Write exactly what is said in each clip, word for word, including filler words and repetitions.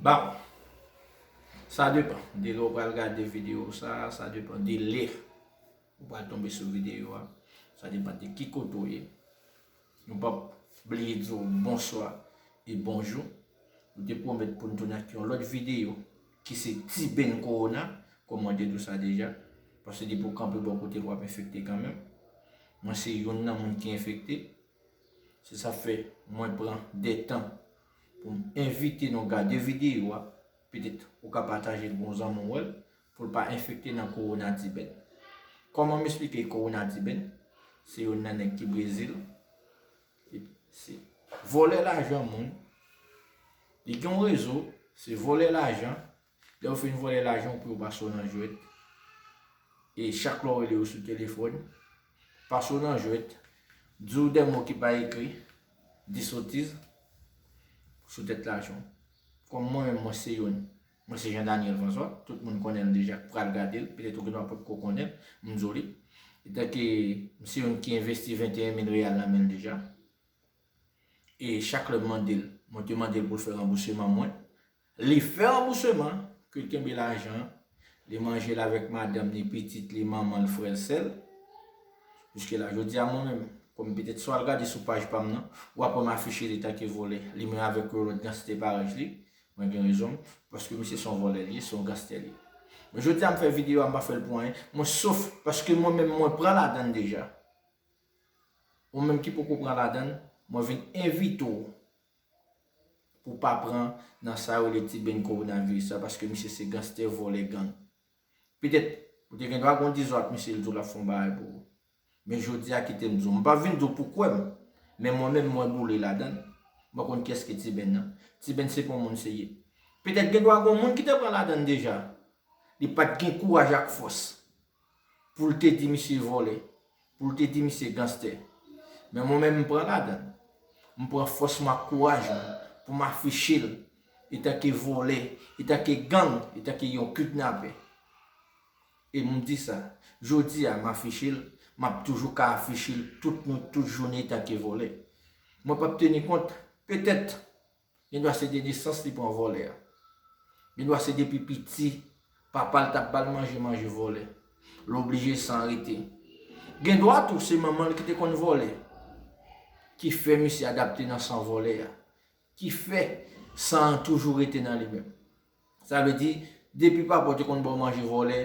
Bon, sa depann de lè w pral gade videyo sa, sa depann de lè ou pral tonbe sou videyo a, sa depann de ki kote w ye. Nou p ap bliye di w bonswa e bonjou. Nou te pwomèt pou n tounen ak yon lòt videyo ki se Ti Benn Kowona, kòm mwen te di w sa deja, paske depi w kanpe bò kote l, w ap enfekte kanmenm. Mwen se youn nan moun ki enfekte. Se sa fè mwen pran de tan pou m envite nou gade videyo a. Petèt ou ka pataje l pou yon zanmi w wè l, pou l pa enfekte nan kowona Ti Benn. Kòman m esplike kowona Ti Benn? Se youn nan nèg ki Brezil. Epi se vòlè lajan moun. Li gen yon rezo, se vòlè lajan. Lè w fin vòlè lajan, ou pou yo pase w nan jwèt. E chak lè w rele yo sou telefòn, pase w nan jwèt, di w de mo ki pa ekri, di sotiz sou tèt lajan w. Kòm mwen menm, mwen se youn. Mwen se Jean Daniel François. Tout moun konnen l deja, k pral gade l. Petèt ou gendwa potko konnen l, m di w li. Etanke m se youn ki envesti venteyen mil reyal nan men l deja. E chak lè m mande l, mwen te mande l pou l fè ranbousman mwen. Li fè ranbousman, ke l kenbe lajan an, li manje l avèk madanm ni, pitit li, manman l, frè l, sè l. Jiske la, jodi a mwen menm, kòm petèt si w al gade sou paj pa m nan, w ap wè m afiche li tanke vòlè, li menm avèk yon lòt ganstè parèy li. Mwen gen rezon m, paske misye se yon vòlè li ye, se yon ganstè li ye. Men jodi a m fè videyo a, m pa fè l pou anyen, mwen sof paske mwen menm mwen pran ladann deja. Ou menm ki poko pran ladann, mwen vin envite w pou w pa pran nan sa yo rele Ti Benn kowonaviris la, paske misye se ganstè, vòlè, gang. Petèt, ou te gendwa gon dizòt misye, l di w l ap fè yon bagay pou ou. Men jodi a, kite m di w, m p ap vin di w pou kwè m, men mwen menm, mwen boule ladann. Mwen konn kiyès ki Ti Benn nan. Ti Benn se pa yon moun serye. Petèt gendwa gon moun ki te pran ladann deja. Li pa t gen kouraj ak fòs pou l te di misye vòlè, pou l te di misye ganstè. Men mwen menm, m pran ladann. M pran fòs mwen ak kouraj mwen pou m afiche l etanke vòlè, etanke gang, etanke yon kidnapè. E m di sa, jodi a, m afiche l, m ap toujou ka afiche l tout nwit, tout jounen etanke vòlè. Mwen p ap teni kont, petèt, gendwa se de nesans li pran vòlè a. Gendwa se depi piti, papa l t ap ba l manje, manje vòlè. L oblije san rete. Gendwa tou se manman l ki te konn vòlè, ki fè misye adapte nan san vòlè a, ki fè san an toujou rete nan li menm. Sa vle di, depi papa w te konn ba w manje vòlè,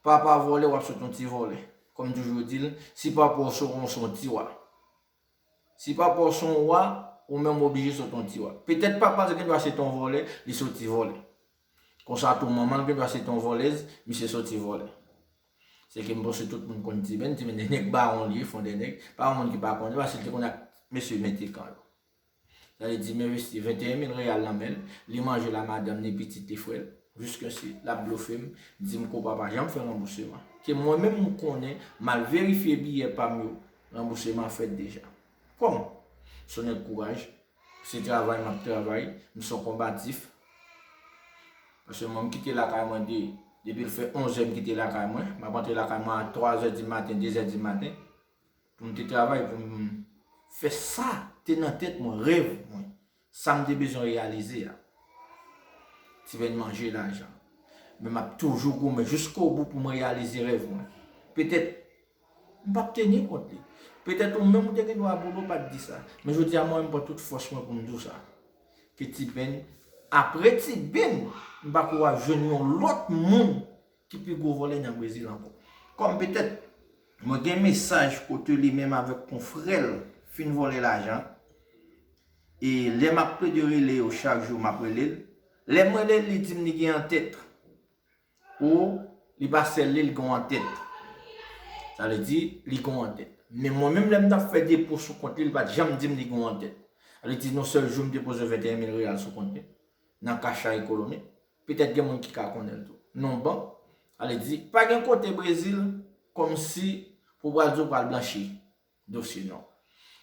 papa vòlè, w ap sot yon ti vòlè. Kòm m toujou di l, si papa w se yon, se yon ti wa. Si papa w se yon wa, ou menm w oblije sot yon ti wa. Petèt papa l gendwa se t yon vòlè, li soti vòlè. Konsa tou manman l gendwa se t yon vòlèz, misye soti vòlè. Se ke m panse tout moun konn Ti Benn, Ti Benn de nèg bawon li ye, fon de nèg, pa yon moun ki pa konnen, paske l te konn ak mesye Metekan yo. Sa vle di, m envesti venteyen mil reyal nan men l, li manje l a madanm ni, pitit li, frè l, jiskaske l ap blofe m, di m ke w pa janm fè ranbousman. Ke mwen menm m konnen, m al verifye biyè pa m yo, ranbousman fèt deja. Kòman? Se yon nèg kouraj, se travay m ap travay, m se yon konbatif. Paske mwen m kite lakay mwen de, depi l fè onz è m kite lakay mwen, m ap antre lakay mwen a twa zè di maten, de zè di maten. Pou m te travay, pou m fè sa te nan tèt mwen, rèv mwen, sa m te bezwen reyalize a. Ti Benn manje lajan. Men m ap toujou goumen jiskobou pou m reyalize rèv mwen. Petèt, m p ap teni kont li. Petèt ou menm ou te gen dwa boule, w pa t di sa. Men jodi a, mwen menm pran tout fòs mwen pou m di w sa. Ke Ti Benn, apre Ti Benn, m pa kwè w ap jwenn yon lòt moun ki pi gwo vòlè nan Brezil ankò. Kòm petèt, mwen gen mesaj kote li menm avèk konfrè l fin vòlè lajan. E lè m ap plede rele yo chak jou, m ap rele l. Lè m rele l, li di m li gen antèt. Ou, li pa sèl li, li gen yon antèt. Sa vle di, li gen yon antèt. Men mwen menm, lè m t ap fè depo sou kont li, li pa t janm di m li gen yon antèt. Sa vle di, yon sèl jou, m depoze venteyen mil reyal sou kont li, nan Caixa Econômica. Petèt gen moun ki ka konnen l tou. Non bank, ale di, pa gen kote Brezil, kòmsi pou pral di w pral blanchi dosye non.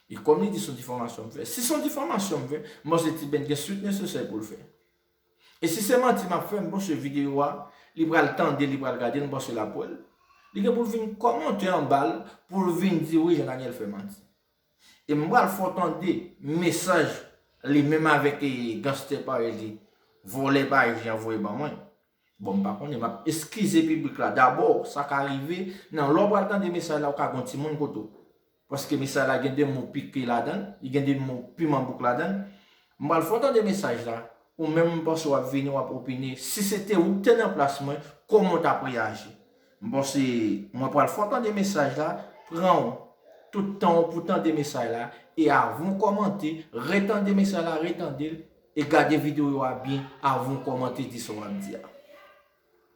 E kòm li di se yon difamasyon m fè, si se yon difamasyon m fè, m panse Ti Benn gen swit nesesè pou l fè. E si se manti m ap fè, m panse videyo a, li pral tande, li pral gade l, m panse l ap wè l. Li gen pou l vin kòmante anba l, pou l vin di wi, Jean Daniel fè manti. E m pral fè w tande mesaj li menm avèk, e, ganstè parèy li, Vòlè pa jan voye ban mwen. Bon, m pa konnen, m ap eskize piblik la. Dabò, sa ka rive, nan lè w pral tande mesaj la, ou ka gen yon timoun kote w. Paske mesaj la gen de mo pike ladan l, li gen de mo piman bouk ladan l. M pral fè w tande mesaj la, ou menm m panse w ap vini, w ap opine. Si se te ou k te nan plas mwen, kòman w t ap reyaji? M panse mwen pral fè w tande mesaj la, pran w tout tan w pou tande mesaj la, e avan w kòmante, retande mesaj la, retande l, e gade videyo a byen avan w kòmante di sa w ap di a.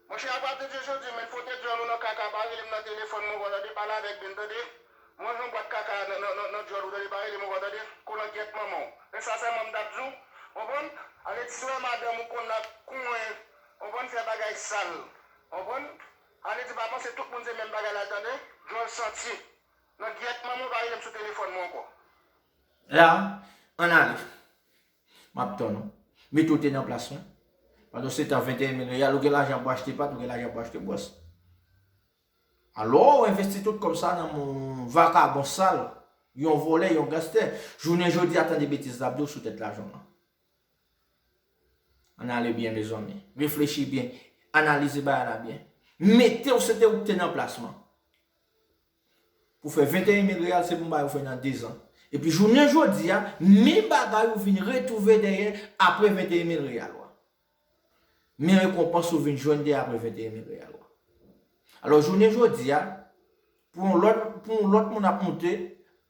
Monchè, apati de jodi, men fote dyòl ou nan kaka, pa rele m nan telefòn mwen ankò, tande, pale avèk Ben, tande. Manje yon bwat kaka nan, nan, nan, nan dyòl ou, tande, pa rele m ankò, tande. Kolangyèt manman w. E sa sèlman m t ap di w, konprann? Ann di si w wè madanm ou konn ap konyen, konprann, fè bagay sal, konprann? Ann di pa panse tout moun se menm bagay la, tande. Dyòl santi. Nan gyèt manman w, pa rele m sou telefòn mwen ankò. La, ann ale. M ap tann ou. Mete w te nan plas mwen. Pandan se tan, venteyen mil reyal, ou gen lajan pou achte pat, ou gen lajan pou achte bwòs. Alò, ou envesti tout kòb sa nan yon vakabon sal, yon vòlè, yon ganstè. Jounen jodi a, tande betiz l ap di w sou tèt lajan w lan. Ann ale byen, mezanmi. Reflechi byen. Analize bagay la byen. Mete w, se te ou ki te nan plas mwen. Pou fè venteyen mil reyal, se pou m bay ou fè nan dezan. Epi jounen jodi a, menm bagay ou vin retwouve dèyè apre venteyen mil reyal ou a. Men rekonpans ou vin jwenn dèyè apre venteyen mil reyal ou a. Alò, jounen jodi a, pou yon lòt, pou yon lòt moun ap moute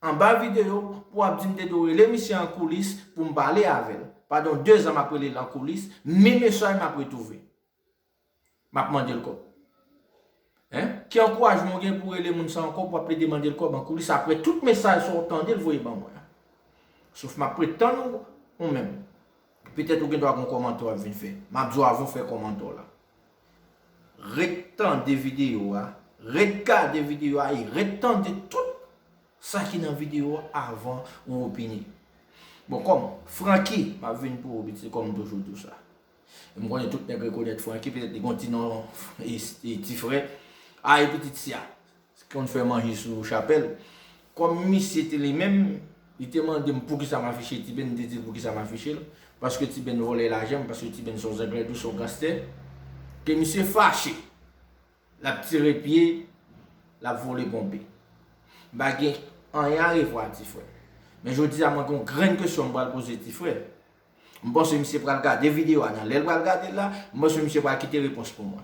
anba videyo, pou ap di m te dwe rele misye an koulis pou m pale avè l. Pandan dezan m ap rele l an koulis, menm mesaj m ap retwouve. M ap mande l kòb. Hein? Ki ankourajman w gen pou w rele moun sa ankò, pou w ap plede mande l kòb an koulis apre tout mesaj sa w tande l voye ban mwen an? Sof m ap ret tann ou, ou menm. Petèt ou gen dwa gen yon kòmantè w ap vin fè. M ap di w avan w fè kòmantè w la. Ret tande videyo a, ret gade videyo a e ret tande tout sa ki nan videyo a avan ou opine. Bon, kòm Francky, m ap vin pou ou, pitit, kòm m toujou di w sa. M konnen tout nèg rekonèt Francky, petèt li gen yon ti non, e, e, ti frè. A, e pitit sya, ki konn fè manje sou chapèl. Kòm misye te li menm, li te mande m poukisa m afiche Ti Ben, m te di l poukisa m afiche l. Paske Ti Ben vòlè lajan m, paske Ti Ben se yon zanglè dous, se yon ganstè. Ke misye fache. L ap tire pye, l ap vole ponpe. M pa gen anyen a repwon a ti frè. Men jodi a, mwen gen yon grenn kesyon m pral poze ti frè. M panse misye pral gade videyo a nan lè l pral gade l la, m panse misye pral kite repons pou mwen.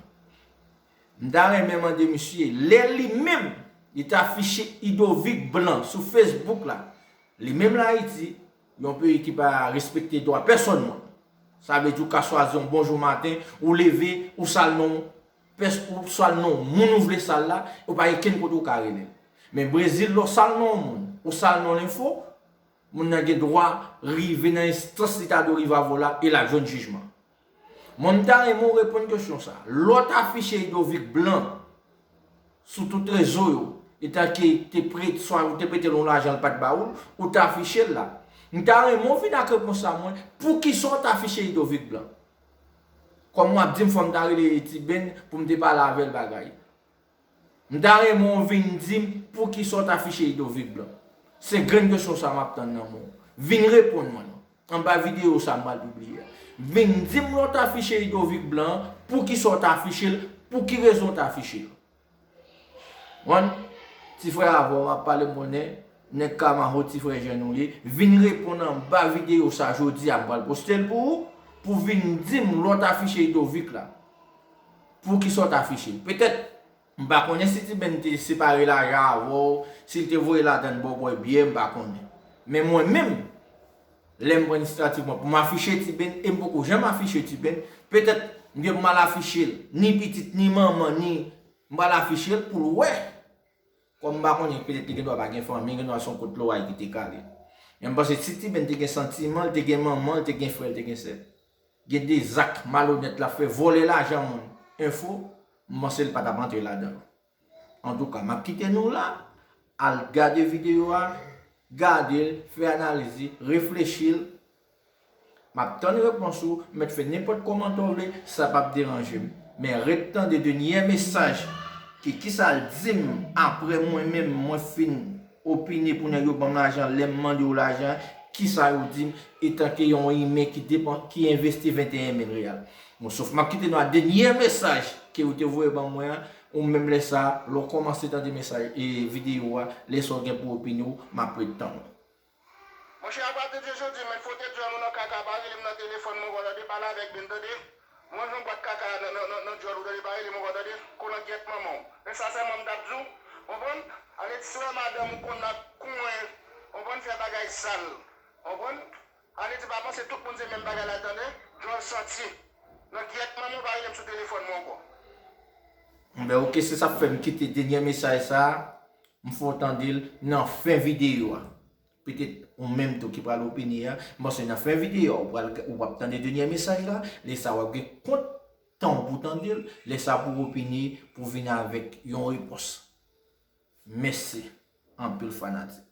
M ta renmen mande misye, lè li menm, li t afiche Idovic blan sou Facebook la, li menm la Ayiti, yon peyi ki pa respekte dwa pèsòn moun. Sa vle di ou ka chwazi yon bon jou maten, ou leve, ou sal non, pès, ou sal non moun ou vle sal la, ou pa gen kenn kote ou ka rele l. Men Brezil, lè w sal non moun, ou sal non lenfo, moun nan gen dwa rive nan enstans li ta dwe rive avè w la e l ap jwenn jijman. Mwen, m ta renmen w reponn kesyon sa. Lè w t afiche Idovic blan sou tout rezo yo, etan ke te prete, swa ou te prete l yon lajan l pa t ba ou l, ou t afiche l la. M ta renmen w vin ak repons sa mwen, poukisa w t afiche Idovic blan? Kòm w ap di m fò m ta rele Ti Ben pou m te pale avè l bagay. M ta renmen w vin di m poukisa w t afiche Idovic blan. Se grenn kesyon sa m ap tann nan men w. Vin reponn mwen non. Anba videyo sa m pral pibliye a. Vin di m lè w t afiche Idovic blan, poukisa w t afiche l, pou ki rezon w t afiche l. Wan, ti frè avè w m ap pale, m konnen nèg Kamaho, ti frè jèn ou ye. Vin reponn anba videyo sa jodi a, m pral poste l pou ou, pou vin di m lè w t afiche Idovic la. Poukisa w t afiche l? Petèt, m pa konnen si Ti Ben te separe lajan avè w, si l te voye ladan l ba w bwè byè, m pa konnen. Men mwen menm, lè m pran inisyativ mwen pou m afiche Ti Ben, e m poko janm afiche Ti Ben, petèt, m gen pou m al afiche l, ni pitit, ni manman, ni m pral afiche l pou l wè. Kòm m pa konnen, petèt li gen dwa pa gen fanmi, gen dwa se yon kout loray ki te kale. Men m panse si Ti Ben te gen santiman, li te gen manman, li te gen frè, li te gen sè. Gen de zak malonèt l ap fè, vòlè lajan moun. Enfo, m panse l pa t ap antre ladan l. Antouka, m ap kite nou la. Al gade videyo a, gade l, fè analiz li, reflechi l. M ap tann repons ou, mèt fè nenpòt kòmantè w vle, sa p ap deranje m. Men ret tande dènyè mesaj, ki kisa l di m apre mwen menm, mwen fin opine pou nèg yo ban m lajan, lè m mande yo lajan, kisa yo di m, etanke yon imen ki depan, ki envesti venteyen mil reyal. Bon, sof m ap kite nou a dènye mesaj ke yo te voye ban mwen an, ou menm lè sa, lè w kòmanse tande mesaj e videyo a, lè sa w gen pou opinyon, m ap ret tann ou. Monchè, apa te di jodi, men fote djòl ou nan kaka, pa rele m nan telefòn mwen ankò, tande, pale avèk Ben, tande. Manje yon bwat kaka nan, nan, nan, nan djòl ou, tande, pa rele m ankò, tande. Kolangyèt manman w. E sa sèlman m t ap di w, konprann? Ale di si w wè madanm ou konn ap kouwen, konprann, fè bagay sal. Konprann? Ale di pa panse tout moun se menm bagay la, tande. Djòl santi. Nan gyèt manman w, pa rele m sou telefòn mwen ankò. Ben, oke, se sa k fè m kite dènye mesaj sa a, m fè w tande l nan fen videyo a. Petèt ou menm tou ki pral opine a, m panse nan fen videyo a, ou pral, ou ap tande dènye mesaj la, lè sa w ap gen kont tan w pou tande l, lè sa pou opine, pou vin avèk yon repons. Mèsi anpil fanatik.